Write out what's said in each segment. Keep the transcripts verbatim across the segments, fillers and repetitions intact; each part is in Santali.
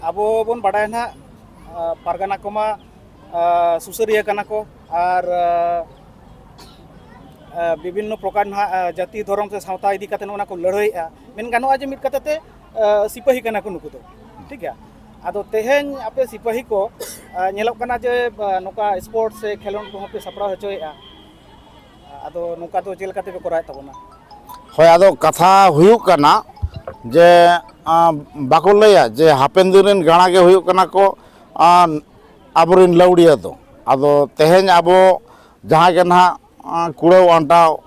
ᱟᱵᱚ ᱵᱚᱱ ᱵᱟᱰᱟᱭᱟ ᱱᱟᱦᱟᱜ, ᱟ, ᱯᱟᱨᱜᱟᱱᱟ ᱠᱚᱢᱟ, ᱟ, ᱥᱩᱥᱟᱹᱨᱤᱭᱟᱹ ᱠᱟᱱᱟ ᱠᱚ ᱟᱨ, ᱟ, ᱟ, ᱵᱤᱵᱷᱤᱱᱱᱚ ᱯᱨᱚᱠᱟᱨ ᱱᱟᱦᱟᱜ, ᱟ, ᱡᱟᱹᱛᱤ ᱫᱷᱚᱨᱚᱢ ᱥᱮ ᱥᱟᱶᱛᱟ ᱤᱫᱤ ᱠᱟᱛᱮ ᱱᱚᱜᱼᱚ ᱱᱟ ᱠᱚ ᱞᱟᱹᱲᱦᱟᱹᱭᱮᱫᱼᱟ᱾ ᱢᱮᱱ ᱜᱟᱱᱚᱜᱼᱟ ᱡᱮ ᱢᱤᱫ ᱠᱟᱛᱷᱟ ᱛᱮ, ᱟ, ᱥᱤᱯᱟᱹᱦᱤ ᱠᱟᱱᱟ ᱠᱚ ᱱᱩᱠᱩ ᱫᱚ, ᱴᱷᱤᱠ ᱜᱮᱭᱟ᱾ ᱟᱫᱚ ᱛᱮᱦᱮᱧ ᱟᱯᱮ ᱥᱤᱯᱟᱹᱦᱤ ᱠᱚ, ᱟ, ᱧᱮᱞᱚᱜ ᱠᱟᱱᱟ ᱡᱮ, ᱟ, ᱱᱚᱝᱠᱟ ᱥᱯᱳᱨᱴᱥ ᱥᱮ ᱠᱷᱮᱞᱳᱰ ᱠᱚᱦᱚᱸ ᱯᱮ ᱥᱟᱯᱲᱟᱣ ᱦᱚᱪᱚᱭᱮᱫᱼᱟ, ᱟᱫᱚ ᱱᱚᱝᱠᱟ ᱫᱚ ᱪᱮᱫ ᱞᱮᱠᱟ ᱛᱮᱯᱮ ᱠᱚᱨᱟᱣᱮᱫ ᱛᱟᱵᱚᱱᱟ? ᱦᱳᱭ, ᱟᱫᱚ ᱠᱟᱛᱷᱟ ᱦᱩᱭᱩᱜ ᱠᱟᱱᱟ ᱡᱮ, ᱟᱸ, ᱵᱟᱠᱚ ᱞᱟᱹᱭᱟ ᱡᱮ ᱦᱟᱯᱮᱱ ᱫᱤᱱ ᱨᱮᱱ ᱜᱟᱬᱟ ᱜᱮ ᱦᱩᱭᱩᱜ ᱠᱟᱱᱟ ᱠᱚ, ᱟᱸ, ᱟᱵᱚᱨᱮᱱ ᱞᱟᱹᱣᱲᱤᱭᱟᱹ ᱫᱚ᱾ ᱟᱫᱚ ᱛᱮᱦᱮᱧ ᱟᱵᱚ ᱡᱟᱦᱟᱸ ᱜᱮ ᱱᱟᱦᱟᱜ, ᱟᱸ, ᱠᱩᱲᱟᱹᱣ ᱟᱱᱴᱟᱣ,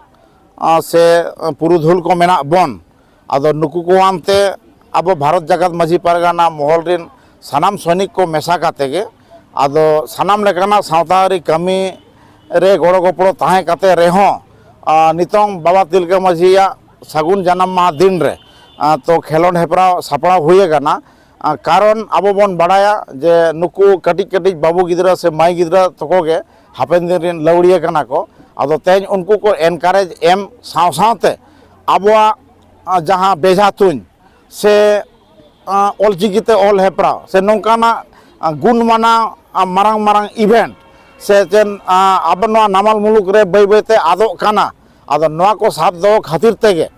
ᱟᱸ, ᱥᱮ ᱯᱩᱨᱩᱫᱷᱩᱞ ᱠᱚ ᱢᱮᱱᱟᱜ ᱵᱚᱱ, ᱟᱫᱚ ᱱᱩᱠᱩ ᱠᱚ ᱟᱱᱛᱮ ᱟᱵᱚ ᱵᱷᱟᱨᱚᱛ ᱡᱟᱠᱟᱛ ᱢᱟᱹᱡᱷᱤ ᱯᱟᱨᱜᱟᱱᱟ ᱢᱚᱦᱚᱞ ᱨᱮᱱ ᱥᱟᱱᱟᱢ ᱥᱚᱭᱱᱤᱠ ᱠᱚ ᱢᱮᱥᱟ ᱠᱟᱛᱮ ᱜᱮ ᱟᱫᱚ ᱥᱟᱱᱟᱢ ᱞᱮᱠᱟᱱᱟᱜ ᱥᱟᱶᱛᱟ ᱟᱹᱨᱤ ᱠᱟᱹᱢᱤ ᱨᱮ ᱜᱚᱲᱚ ᱜᱚᱯᱚᱲᱚ ᱛᱟᱦᱮᱸ ᱠᱟᱛᱮ ᱨᱮᱦᱚᱸ, ᱟ, ᱱᱤᱛᱚᱝ ᱵᱟᱵᱟ ᱛᱤᱞᱠᱟᱹ ᱢᱟᱹᱡᱷᱤᱭᱟᱜ ᱥᱟᱹᱜᱩᱱ ᱡᱟᱱᱟᱢ ᱢᱟᱦᱟ ᱫᱤᱱ ᱨᱮ, ᱟ, ᱛᱚ ᱠᱷᱮᱞᱳᱰ ᱦᱮᱯᱨᱟᱣ ᱥᱟᱯᱲᱟᱣ ᱦᱩᱭ ᱟᱠᱟᱱᱟ᱾ ᱟ, ᱠᱟᱨᱚᱱ ᱟᱵᱚ ᱵᱚᱱ ᱵᱟᱲᱟᱭᱟ ᱡᱮ ᱱᱩᱠᱩ ᱠᱟᱹᱴᱤᱡ ᱠᱟᱹᱴᱤᱡ ᱵᱟᱹᱵᱩ ᱜᱤᱫᱽᱨᱟᱹ ᱥᱮ ᱢᱟᱹᱭ ᱜᱤᱫᱽᱨᱟᱹ ᱛᱟᱠᱚ ᱜᱮ ᱦᱟᱯᱮᱱ ᱫᱤᱱ ᱨᱮᱱ ᱞᱟᱹᱣᱲᱤᱭᱟᱹ ᱠᱟᱱᱟ ᱠᱚ᱾ ᱟᱫᱚ ᱛᱮᱦᱮᱧ ᱩᱱᱠᱩ ᱠᱚ ᱮᱱᱠᱟᱨᱮᱡᱽ ᱮᱢ ᱥᱟᱶ ᱥᱟᱶᱛᱮ ᱟᱵᱚᱣᱟᱜ, ᱟ, ᱡᱟᱦᱟᱸ ᱵᱮᱡᱷᱟ ᱛᱩᱧ ᱥᱮ, ᱟ, ᱚᱞᱪᱤᱠᱤ ᱛᱮ ᱚᱞ ᱦᱮᱯᱨᱟᱣ ᱥᱮ ᱱᱚᱝᱠᱟᱱᱟᱜ, ᱟ, ᱜᱩᱱ ᱢᱟᱱᱟᱣ, ᱟ, ᱢᱟᱨᱟᱝ ᱢᱟᱨᱟᱝ ᱤᱵᱷᱮᱱᱴ ᱥᱮ ᱪᱮᱫ, ᱟ, ᱟᱵᱚ ᱱᱚᱣᱟ ᱱᱟᱢᱟᱞ ᱢᱩᱞᱩᱠ ᱨᱮ ᱵᱟᱹᱭ ᱵᱟᱹᱭ ᱛᱮ ᱟᱫᱚᱜ ᱠᱟᱱᱟ᱾ ᱟᱫᱚ ᱱᱚᱣᱟ ᱠᱚ ᱥᱟᱵ ᱫᱚᱦᱚ ᱠᱷᱟᱹᱛᱤᱨ ᱛᱮᱜᱮ,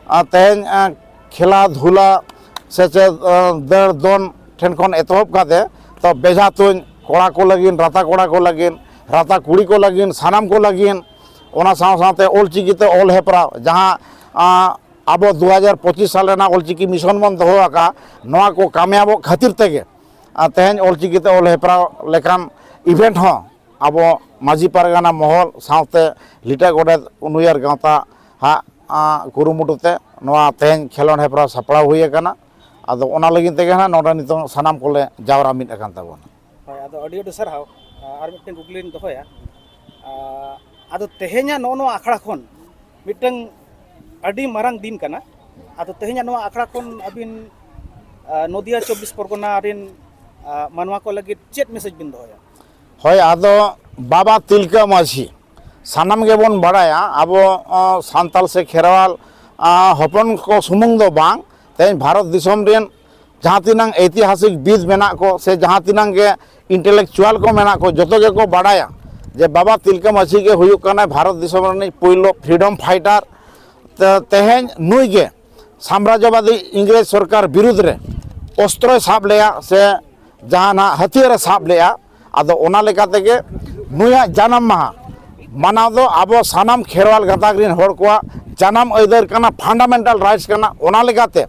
ᱟ, ᱛᱮᱦᱮᱧ, ᱟ, ᱠᱷᱮᱞᱟ ᱫᱷᱩᱞᱟ ᱥᱮ ᱪᱮᱫ, ᱟ, ᱫᱟᱹᱲ ᱫᱚᱱ ᱴᱷᱮᱱ ᱠᱷᱚᱱ ᱮᱛᱚᱦᱚᱵ ᱠᱟᱛᱮ ᱛᱚ ᱵᱮᱡᱷᱟ ᱛᱩᱧ ᱠᱚᱲᱟ ᱠᱚ ᱞᱟᱹᱜᱤᱫ, ᱨᱟᱛᱟ ᱠᱚᱲᱟ ᱠᱚ ᱞᱟᱹᱜᱤᱫ, ᱨᱟᱛᱟ ᱠᱩᱲᱤ ᱠᱚ ᱞᱟᱹᱜᱤᱫ, ᱥᱟᱱᱟᱢ ᱠᱚ ᱞᱟᱹᱜᱤᱫ, ᱚᱱᱟ ᱥᱟᱶ ᱥᱟᱶᱛᱮ ᱚᱞᱪᱤᱠᱤ ᱛᱮ ᱚᱞ ᱦᱮᱯᱨᱟᱣ ᱡᱟᱦᱟᱸ, ᱟ, ᱟᱵᱚ ᱫᱩ ᱦᱟᱡᱟᱨ ᱯᱚᱸᱪᱤᱥ ᱥᱟᱞ ᱨᱮᱱᱟᱜ ᱚᱞᱪᱤᱠᱤ ᱢᱤᱥᱚᱱ ᱵᱚᱱ ᱫᱚᱦᱚ ᱟᱠᱟᱫ, ᱱᱚᱣᱟ ᱠᱚ ᱠᱟᱢᱭᱟᱵᱚᱜ ᱠᱷᱟᱹᱛᱤᱨ ᱛᱮᱜᱮ, ᱟ, ᱛᱮᱦᱮᱧ ᱚᱞᱪᱤᱠᱤ ᱛᱮ ᱚᱞ ᱦᱮᱯᱨᱟᱣ ᱞᱮᱠᱟᱱ ᱤᱵᱷᱮᱱᱴ ᱦᱚᱸ ᱟᱵᱚ ᱢᱟᱹᱡᱷᱤ ᱯᱟᱨᱜᱟᱱᱟ ᱢᱚᱦᱚᱞ ᱥᱟᱶᱛᱮ ᱞᱤᱴᱟᱹ ᱜᱚᱰᱮᱛ ᱩᱱᱩᱭᱟᱹᱨ ᱜᱟᱶᱛᱟ ᱦᱟᱜ, ᱟ, ᱠᱩᱨᱩᱢᱩᱴᱩ ᱛᱮ ᱱᱚᱣᱟ ᱛᱮᱦᱮᱧ ᱠᱷᱮᱞᱳᱰ ᱦᱮᱯᱨᱟᱣ ᱥᱟᱯᱲᱟᱣ ᱦᱩᱭ ᱟᱠᱟᱱᱟ᱾ ᱟᱫᱚ ᱚᱱᱟ ᱞᱟᱹᱜᱤᱫ ᱛᱮᱜᱮ ᱦᱟᱸᱜ ᱱᱚᱰᱮ ᱱᱤᱛᱚᱝ ᱥᱟᱱᱟᱢ ᱠᱚᱞᱮ ᱡᱟᱣᱨᱟ ᱢᱤᱫ ᱟᱠᱟᱱ ᱛᱟᱵᱚᱱᱟ᱾ ᱦᱳᱭ, ᱟᱫᱚ ᱟᱹᱰᱤ ᱟᱹᱰᱤ ᱥᱟᱨᱦᱟᱣ᱾ ᱟᱨ ᱢᱤᱫᱴᱮᱱ ᱠᱩᱠᱞᱤᱧ ᱫᱚᱦᱚᱭᱟ᱾ ᱟ, ᱟᱫᱚ ᱛᱮᱦᱮᱧᱟᱜ ᱱᱚᱜᱼᱚ ᱱᱚᱣᱟ ᱟᱠᱷᱲᱟ ᱠᱷᱚᱱ ᱢᱤᱫᱴᱟᱝ ᱟᱹᱰᱤ ᱢᱟᱨᱟᱝ ᱫᱤᱱ ᱠᱟᱱᱟ᱾ ᱟᱫᱚ ᱛᱮᱦᱮᱧᱟᱜ ᱱᱚᱣᱟ ᱟᱠᱷᱲᱟ ᱠᱷᱚᱱ ᱟᱹᱵᱤᱱ, ᱟ, ᱱᱚᱫᱤᱭᱟ ᱪᱚᱵᱵᱤᱥ ᱯᱚᱨᱜᱚᱱᱟ ᱨᱮᱱ, ᱟ, ᱢᱟᱱᱣᱟ ᱠᱚ ᱞᱟᱹᱜᱤᱫ ᱪᱮᱫ ᱢᱮᱥᱮᱡᱽ ᱵᱤᱱ ᱫᱚᱦᱚᱭᱟ? ᱦᱳᱭ, ᱟᱫᱚ ᱵᱟᱵᱟ ᱛᱤᱞᱠᱟᱹ ᱢᱟᱹᱡᱷᱤ, ᱥᱟᱱᱟᱢ ᱜᱮᱵᱚᱱ ᱵᱟᱲᱟᱭᱟ, ᱟᱵᱚ, ᱚ, ᱥᱟᱱᱛᱟᱲ ᱥᱮ ᱠᱷᱮᱨᱣᱟᱞ, ᱟ, ᱦᱚᱯᱚᱱ ᱠᱚ ᱥᱩᱢᱩᱝ ᱫᱚ ᱵᱟᱝ, ᱛᱮᱦᱮᱧ ᱵᱷᱟᱨᱚᱛ ᱫᱤᱥᱚᱢ ᱨᱮᱱ ᱡᱟᱦᱟᱸ ᱛᱤᱱᱟᱹᱝ ᱤᱛᱤᱦᱟᱥᱤᱠ ᱵᱤᱫ ᱢᱮᱱᱟᱜ ᱠᱚ ᱥᱮ ᱡᱟᱦᱟᱸ ᱛᱤᱱᱟᱹᱝ ᱜᱮ ᱤᱱᱴᱮᱞᱮᱠᱪᱩᱣᱟᱞ ᱠᱚ ᱢᱮᱱᱟᱜ ᱠᱚ, ᱡᱚᱛᱚ ᱜᱮᱠᱚ ᱵᱟᱲᱟᱭᱟ ᱡᱮ ᱵᱟᱵᱟ ᱛᱤᱞᱠᱟᱹ ᱢᱟᱹᱡᱷᱤ ᱜᱮ ᱦᱩᱭᱩᱜ ᱠᱟᱱᱟᱭ ᱵᱷᱟᱨᱚᱛ ᱫᱤᱥᱚᱢ ᱨᱤᱱᱤᱡ ᱯᱩᱭᱞᱩ ᱯᱷᱨᱤᱰᱚᱢ ᱯᱷᱟᱭᱴᱟᱨ᱾ ᱛᱮ-, ᱛᱮᱦᱮᱧ ᱱᱩᱭ ᱜᱮ ᱥᱟᱢᱨᱟᱡᱽᱡᱚᱵᱟᱫᱤ ᱤᱝᱨᱮᱡᱽ ᱥᱚᱨᱠᱟᱨ ᱵᱤᱨᱩᱫᱽ ᱨᱮ ᱚᱥᱛᱨᱚᱭ ᱥᱟᱵ ᱞᱮᱜᱼᱟ ᱥᱮ ᱡᱟᱦᱟᱱᱟᱜ ᱦᱟᱹᱛᱭᱟᱹᱨᱮ ᱥᱟᱵ ᱞᱮᱜᱼᱟ᱾ ᱟᱫᱚ ᱚᱱᱟ ᱞᱮᱠᱟ ᱛᱮᱜᱮ ᱱᱩᱭᱟᱜ ᱡᱟᱱᱟᱢ ᱢᱟᱦᱟ ᱢᱟᱱᱟᱣ ᱫᱚ ᱟᱵᱚ ᱥᱟᱱᱟᱢ ᱠᱷᱮᱨᱣᱟᱞ ᱜᱟᱛᱟᱠ ᱨᱤᱱ ᱦᱚᱲ ᱠᱚᱣᱟᱜ ᱡᱟᱱᱟᱢ ᱟᱹᱭᱫᱟᱹᱨ ᱠᱟᱱᱟ, ᱯᱷᱟᱱᱰᱟᱢᱮᱱᱴᱟᱞ ᱨᱟᱭᱤᱴᱥ ᱠᱟᱱᱟ᱾ ᱚᱱᱟ ᱞᱮᱠᱟᱛᱮ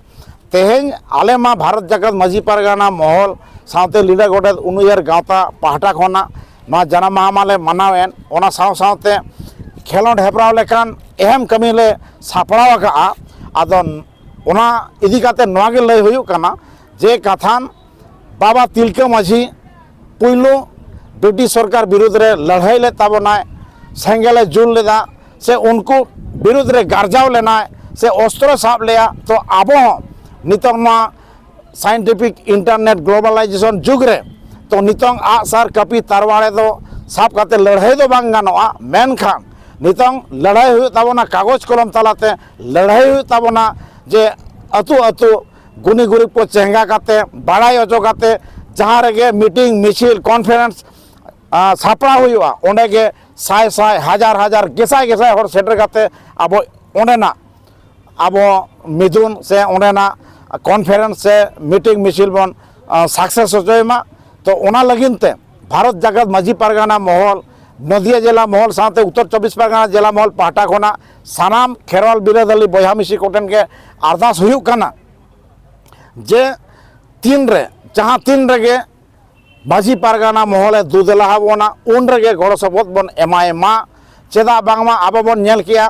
ᱛᱮᱦᱮᱧ ᱟᱞᱮ ᱢᱟ ᱵᱷᱟᱨᱚᱛ ᱡᱟᱠᱟᱛ ᱢᱟᱹᱡᱷᱤ ᱯᱟᱨᱜᱟᱱᱟ ᱢᱚᱦᱚᱞ ᱥᱟᱶᱛᱮ ᱞᱤᱰᱟᱹ ᱜᱚᱰᱮᱛ ᱩᱱᱩᱭᱦᱟᱹᱨ ᱜᱟᱶᱛᱟ ᱯᱟᱦᱴᱟ ᱠᱷᱚᱱᱟᱜ ᱱᱚᱣᱟ ᱡᱟᱱᱟᱢ ᱢᱟᱦᱟ ᱢᱟᱞᱮ ᱢᱟᱱᱟᱣᱮᱫ, ᱚᱱᱟ ᱥᱟᱶ ᱥᱟᱶᱛᱮ ᱠᱷᱮᱞᱳᱸᱰ ᱦᱮᱯᱨᱟᱣ ᱞᱮᱠᱟᱱ ᱮᱦᱮᱢ ᱠᱟᱹᱢᱤ ᱞᱮ ᱥᱟᱯᱲᱟᱣ ᱟᱠᱟᱫᱼᱟ᱾ ᱟᱫᱚ ᱚᱱᱟ ᱤᱫᱤ ᱠᱟᱛᱮ ᱱᱚᱣᱟ ᱜᱮ ᱞᱟᱹᱭ ᱦᱩᱭᱩᱜ ᱠᱟᱱᱟ ᱡᱮ ᱠᱟᱛᱷᱟᱱ ᱵᱟᱵᱟ ᱛᱤᱞᱠᱟᱹ ᱢᱟᱹᱡᱷᱤ ᱯᱩᱭᱞᱩ ᱵᱨᱤᱴᱤᱥ ᱥᱚᱨᱠᱟᱨ ᱵᱤᱨᱩᱫᱽ ᱨᱮ ᱞᱟᱹᱲᱦᱟᱹᱭ ᱞᱮᱫ ᱛᱟᱵᱚᱱᱟᱭ, ᱥᱮᱸᱜᱮᱞᱮ ᱡᱩᱞ ᱞᱮᱫᱟ, ᱥᱮ ᱩᱱᱠᱩ ᱵᱤᱨᱩᱫᱽ ᱨᱮ ᱜᱟᱨᱡᱟᱣ ᱞᱮᱱᱟᱭ, ᱥᱮ ᱚᱥᱛᱨᱚ ᱥᱟᱵ ᱞᱮᱫᱟ᱾ ᱛᱚ ᱟᱵᱚ ᱦᱚᱸ ᱱᱤᱛᱚᱝ ᱱᱚᱣᱟ ᱥᱟᱭᱮᱱᱴᱤᱯᱷᱤᱠ ᱤᱱᱴᱟᱨᱱᱮᱴ ᱜᱞᱳᱵᱟᱞᱟᱭᱡᱮᱥᱚᱱ ᱡᱩᱜᱽ ᱨᱮ, ᱛᱚ ᱱᱤᱛᱚᱝ ᱟᱜᱼᱥᱟᱨ ᱠᱟᱹᱯᱤ ᱛᱟᱨᱣᱟᱲᱮ ᱫᱚ ᱥᱟᱵ ᱠᱟᱛᱮ ᱞᱟᱹᱲᱦᱟᱹᱭ ᱫᱚ ᱵᱟᱝ ᱜᱟᱱᱚᱜᱼᱟ᱾ ᱢᱮᱱᱠᱷᱟᱱ ᱱᱤᱛᱚᱝ ᱞᱟᱹᱲᱦᱟᱹᱭ ᱦᱩᱭᱩᱜ ᱛᱟᱵᱚᱱᱟ ᱠᱟᱜᱚᱡᱽ ᱠᱚᱞᱚᱢ ᱛᱟᱞᱟᱛᱮ, ᱞᱟᱹᱲᱦᱟᱹᱭ ᱦᱩᱭᱩᱜ ᱛᱟᱵᱚᱱᱟ ᱡᱮ ᱟᱹᱛᱩ ᱟᱹᱛᱩ ᱜᱩᱱᱤ ᱜᱩᱨᱤᱵ ᱠᱚ ᱪᱮᱸᱜᱟ ᱠᱟᱛᱮ, ᱵᱟᱲᱟᱭ ᱦᱚᱪᱚ ᱠᱟᱛᱮ, ᱡᱟᱦᱟᱸ ᱨᱮᱜᱮ ᱢᱤᱴᱤᱝ, ᱢᱤᱪᱷᱤᱞ, ᱠᱚᱱᱯᱷᱟᱨᱮᱱᱥ, ᱟ, ᱥᱟᱯᱲᱟᱣ ᱦᱩᱭᱩᱜᱼᱟ, ᱚᱸᱰᱮ ᱜᱮ ᱥᱟᱭ ᱥᱟᱭ, ᱦᱟᱡᱟᱨ ᱦᱟᱡᱟᱨ, ᱜᱮᱥᱟᱭ ᱜᱮᱥᱟᱭ ᱦᱚᱲ ᱥᱮᱴᱮᱨ ᱠᱟᱛᱮ ᱟᱵᱚ ᱚᱸᱰᱮᱱᱟᱜ ᱟᱵᱚ ᱢᱤᱫᱩᱱ ᱥᱮ ᱚᱸᱰᱮᱱᱟᱜ ᱠᱚᱱᱯᱷᱟᱨᱮᱱᱥ ᱥᱮ ᱢᱤᱴᱤᱝ ᱢᱤᱪᱷᱤᱞ ᱵᱚᱱ, ᱟ, ᱥᱟᱠᱥᱮᱥ ᱦᱚᱪᱚᱭ ᱢᱟ᱾ ᱛᱚ ᱚᱱᱟ ᱞᱟᱹᱜᱤᱫ ᱛᱮ ᱵᱷᱟᱨᱚᱛ ᱡᱟᱠᱟᱛ ᱢᱟᱹᱡᱷᱤ ᱯᱟᱨᱜᱟᱱᱟ ᱢᱚᱦᱚᱞ, ᱱᱚᱫᱤᱭᱟ ᱡᱮᱞᱟ ᱢᱚᱦᱚᱞ ᱥᱟᱶᱛᱮ ᱩᱛᱛᱚᱨ ᱪᱚᱵᱵᱤᱥ ᱯᱟᱨᱜᱟᱱᱟ ᱡᱮᱞᱟ ᱢᱚᱦᱚᱞ ᱯᱟᱦᱴᱟ ᱠᱷᱚᱱᱟᱜ ᱥᱟᱱᱟᱢ ᱠᱷᱮᱨᱣᱟᱞ ᱵᱤᱨᱟᱹᱫᱟᱹᱞᱤ ᱵᱚᱭᱦᱟ ᱢᱤᱥᱤ ᱠᱚᱴᱷᱮᱱ ᱜᱮ ᱟᱨᱫᱟᱥ ᱦᱩᱭᱩᱜ ᱠᱟᱱᱟ ᱡᱮ ᱛᱤᱱ ᱨᱮ, ᱡᱟᱦᱟᱸ ᱛᱤᱱ ᱨᱮᱜᱮ ᱢᱟᱹᱡᱷᱤ ᱯᱟᱨᱜᱟᱱᱟ ᱢᱚᱦᱚᱞᱮ ᱫᱩ ᱫᱮᱞᱟ ᱟᱵᱚᱱᱟ, ᱩᱱ ᱨᱮᱜᱮ ᱜᱚᱲᱚ ᱥᱚᱯᱚᱦᱚᱫ ᱵᱚᱱ ᱮᱢᱟᱭ ᱢᱟ᱾ ᱪᱮᱫᱟᱜ ᱵᱟᱝᱢᱟ ᱟᱵᱚ ᱵᱚᱱ ᱧᱮᱞ ᱠᱮᱜᱼᱟ,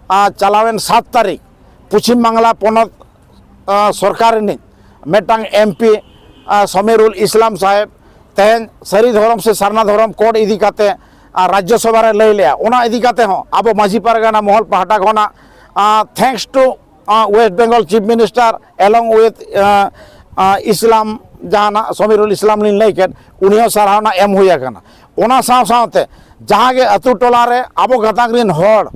ᱟ, ᱪᱟᱞᱟᱣᱮᱱ ᱥᱟᱛ ᱛᱟᱹᱨᱤᱠᱷ ᱯᱚᱪᱷᱤᱢ ᱵᱟᱝᱞᱟ ᱯᱚᱱᱚᱛ, ᱟ, ᱥᱚᱨᱠᱟᱨ ᱨᱤᱱᱤᱡ ᱢᱤᱫᱴᱟᱝ ᱮᱢ ᱯᱤ, ᱟ, ᱥᱚᱢᱤᱨᱩᱞ ᱤᱥᱞᱟᱢ ᱥᱟᱦᱮᱵᱽ ᱛᱮᱦᱮᱧ ᱥᱟᱹᱨᱤ ᱫᱷᱚᱨᱚᱢ ᱥᱮ ᱥᱟᱨᱱᱟ ᱫᱷᱚᱨᱚᱢ ᱠᱳᱰ ᱤᱫᱤ ᱠᱟᱛᱮ, ᱟ, ᱨᱟᱡᱽᱡᱚ ᱥᱚᱵᱷᱟ ᱨᱮ ᱞᱟᱹᱭ ᱞᱮᱜᱼᱟ᱾ ᱚᱱᱟ ᱤᱫᱤ ᱠᱟᱛᱮ ᱦᱚᱸ ᱟᱵᱚ ᱢᱟᱹᱡᱷᱤ ᱯᱟᱨᱜᱟᱱᱟ ᱢᱚᱦᱚᱞ ᱯᱟᱦᱴᱟ ᱠᱷᱚᱱᱟᱜ, ᱟ, thanks to ᱟᱸ, West Bengal Chief Minister along with, ᱟᱸ, ᱟᱸ, ᱤᱥᱞᱟᱢ, ᱡᱟᱦᱟᱱᱟᱜ ᱥᱚᱢᱤᱨᱩᱞ ᱤᱥᱞᱟᱢ ᱞᱤᱧ ᱞᱟᱹᱭ ᱠᱮᱫ, ᱩᱱᱤ ᱦᱚᱸ ᱥᱟᱨᱦᱟᱣᱱᱟ ᱮᱢ ᱦᱩᱭ ᱟᱠᱟᱱᱟ᱾ ᱚᱱᱟ ᱥᱟᱶ ᱥᱟᱶᱛᱮ ᱡᱟᱦᱟᱸ ᱜᱮ ᱟᱹᱛᱩ ᱴᱚᱞᱟ ᱨᱮ ᱟᱵᱚ ᱜᱟᱛᱟᱠ ᱨᱤᱱ ᱦᱚᱲ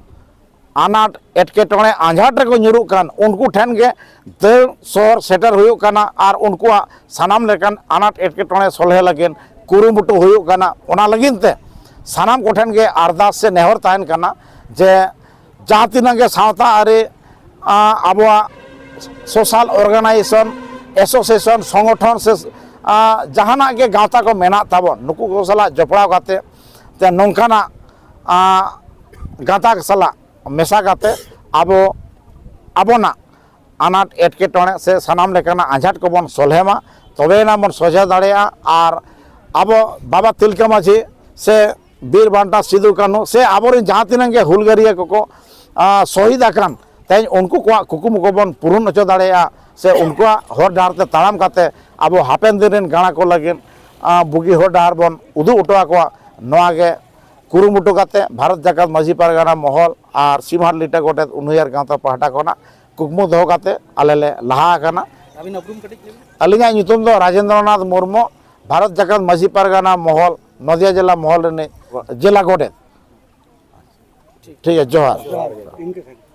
ᱟᱱᱟᱴ ᱮᱴᱠᱮᱴᱚᱬᱮ ᱟᱸᱡᱷᱟᱴ ᱨᱮᱠᱚ ᱧᱩᱨᱩᱜ ᱠᱟᱱ, ᱩᱱᱠᱩ ᱴᱷᱮᱱ ᱜᱮ ᱫᱟᱹᱲ ᱥᱚᱦᱚᱨ ᱥᱮᱴᱮᱨ ᱦᱩᱭᱩᱜ ᱠᱟᱱᱟ ᱟᱨ ᱩᱱᱠᱩᱣᱟᱜ ᱥᱟᱱᱟᱢ ᱞᱮᱠᱟᱱ ᱟᱱᱟᱴ ᱮᱴᱠᱮᱴᱚᱬᱮ ᱥᱚᱞᱦᱮ ᱞᱟᱹᱜᱤᱫ ᱠᱩᱨᱩᱢᱩᱴᱩ ᱦᱩᱭᱩᱜ ᱠᱟᱱᱟ᱾ ᱚᱱᱟ ᱞᱟᱹᱜᱤᱫ ᱛᱮ ᱥᱟᱱᱟᱢ ᱠᱚᱴᱷᱮᱱ ᱜᱮ ᱟᱨᱫᱟᱥ ᱥᱮ ᱱᱮᱦᱚᱨ ᱛᱟᱦᱮᱱ ᱠᱟᱱᱟ ᱡᱮ ᱡᱟᱦᱟᱸ ᱛᱤᱱᱟᱹᱜ ᱜᱮ ᱥᱟᱶᱛᱟ ᱟᱹᱨᱤ, ᱟ, ᱟᱵᱚᱣᱟᱜ social organization, association, ᱥᱚᱝᱜᱚᱴᱷᱚᱱ ᱥᱮ, ᱟ, ᱡᱟᱦᱟᱱᱟᱜ ᱜᱮ ᱜᱟᱶᱛᱟ ᱠᱚ ᱢᱮᱱᱟᱜ ᱛᱟᱵᱚᱱ, ᱱᱩᱠᱩ ᱠᱚ ᱥᱟᱞᱟᱜ ᱡᱚᱯᱲᱟᱣ ᱠᱟᱛᱮ ᱛᱮ ᱱᱚᱝᱠᱟᱱᱟᱜ, ᱟ, ᱜᱟᱶᱛᱟ ᱥᱟᱞᱟᱜ ᱢᱮᱥᱟ ᱠᱟᱛᱮ ᱟᱵᱚ ᱟᱵᱚᱱᱟᱜ ᱟᱱᱟᱴ ᱮᱴᱠᱮᱴᱚᱬᱮ ᱥᱮ ᱥᱟᱱᱟᱢ ᱞᱮᱠᱟᱱᱟᱜ ᱟᱸᱡᱷᱟᱴ ᱠᱚᱵᱚᱱ ᱥᱚᱞᱦᱮ ᱢᱟ, ᱛᱚᱵᱮᱭᱮᱱᱟ ᱵᱚᱱ ᱥᱚᱡᱷᱮ ᱫᱟᱲᱮᱭᱟᱜᱼᱟ᱾ ᱟᱨ ᱟᱵᱚ ᱵᱟᱵᱟ ᱛᱤᱞᱠᱟᱹ ᱢᱟᱹᱡᱷᱤ ᱥᱮ ᱵᱤᱨ ᱵᱟᱱᱴᱟ ᱥᱤᱫᱩ ᱠᱟᱹᱱᱦᱩ ᱥᱮ ᱟᱵᱚᱨᱮᱱ ᱡᱟᱦᱟᱸ ᱛᱤᱱᱟᱹᱜ ᱜᱮ ᱦᱩᱞᱜᱟᱹᱨᱤᱭᱟᱹ ᱠᱚᱠᱚ, ᱟ, ᱥᱚᱦᱤᱫ ᱟᱠᱟᱱ, ᱛᱮᱦᱮᱧ ᱩᱱᱠᱩ ᱠᱚᱣᱟᱜ ᱠᱩᱠᱢᱩ ᱠᱚᱵᱚᱱ ᱯᱩᱨᱩᱱ ᱦᱚᱪᱚ ᱫᱟᱲᱮᱭᱟᱜᱼᱟ ᱥᱮ ᱩᱱᱠᱩᱣᱟᱜ ᱦᱚᱨ ᱰᱟᱦᱟᱨ ᱛᱮ ᱛᱟᱲᱟᱢ ᱠᱟᱛᱮ ᱟᱵᱚ ᱦᱟᱯᱮᱱ ᱫᱤᱱ ᱨᱮᱱ ᱜᱟᱬᱟ ᱠᱚ ᱞᱟᱹᱜᱤᱫ, ᱟ, ᱵᱩᱜᱤ ᱦᱚᱨ ᱰᱟᱦᱟᱨ ᱵᱚᱱ ᱩᱫᱩᱜ ᱦᱚᱴᱚ ᱟᱠᱚᱣᱟ᱾ ᱱᱚᱣᱟ ᱜᱮ ᱠᱩᱨᱩᱢᱩᱴᱩ ᱠᱟᱛᱮ ᱵᱷᱟᱨᱚᱛ ᱡᱟᱠᱟᱛ ᱢᱟᱹᱡᱷᱤ ᱯᱟᱨᱜᱟᱱᱟ ᱢᱚᱦᱚᱞ ᱟᱨ ᱥᱤᱢᱦᱟᱴ ᱞᱤᱴᱟᱹ ᱜᱚᱰᱮᱛ ᱩᱱᱩᱭᱦᱟᱹᱨ ᱜᱟᱶᱛᱟ ᱯᱟᱦᱴᱟ ᱠᱷᱚᱱᱟᱜ ᱠᱩᱠᱢᱩ ᱫᱚᱦᱚ ᱠᱟᱛᱮ ᱟᱞᱮ ᱞᱮ ᱞᱟᱦᱟ ᱟᱠᱟᱱᱟ᱾ ᱟᱹᱵᱤᱱ ᱩᱯᱨᱩᱢ ᱠᱟᱹᱴᱤᱡ ᱞᱟᱹᱭ ᱵᱤᱱ᱾ ᱟᱹᱞᱤᱧᱟᱜ ᱧᱩᱛᱩᱢ ᱫᱚ ᱨᱟᱡᱮᱱᱫᱨᱚᱱᱟᱛᱷ ᱢᱩᱨᱢᱩ, ᱵᱷᱟᱨᱚᱛ ᱡᱟᱠᱟᱛ ᱢᱟᱹᱡᱷᱤ ᱯᱟᱨᱜᱟᱱᱟ ᱢᱚᱦᱚᱞ, ᱱᱚᱫᱤᱭᱟ ᱡᱮᱞᱟ ᱢᱚᱦᱚᱞ ᱨᱤᱱᱤᱡ ᱡᱮᱞᱟ ᱜᱚᱰᱮᱛ᱾ ᱴᱷᱤᱠ ᱜᱮᱭᱟ, ᱡᱚᱦᱟᱨ᱾ ᱡᱚᱦᱟᱨ ᱜᱮ᱾ ᱤᱱᱠᱟᱹ ᱠᱷᱟᱱ᱾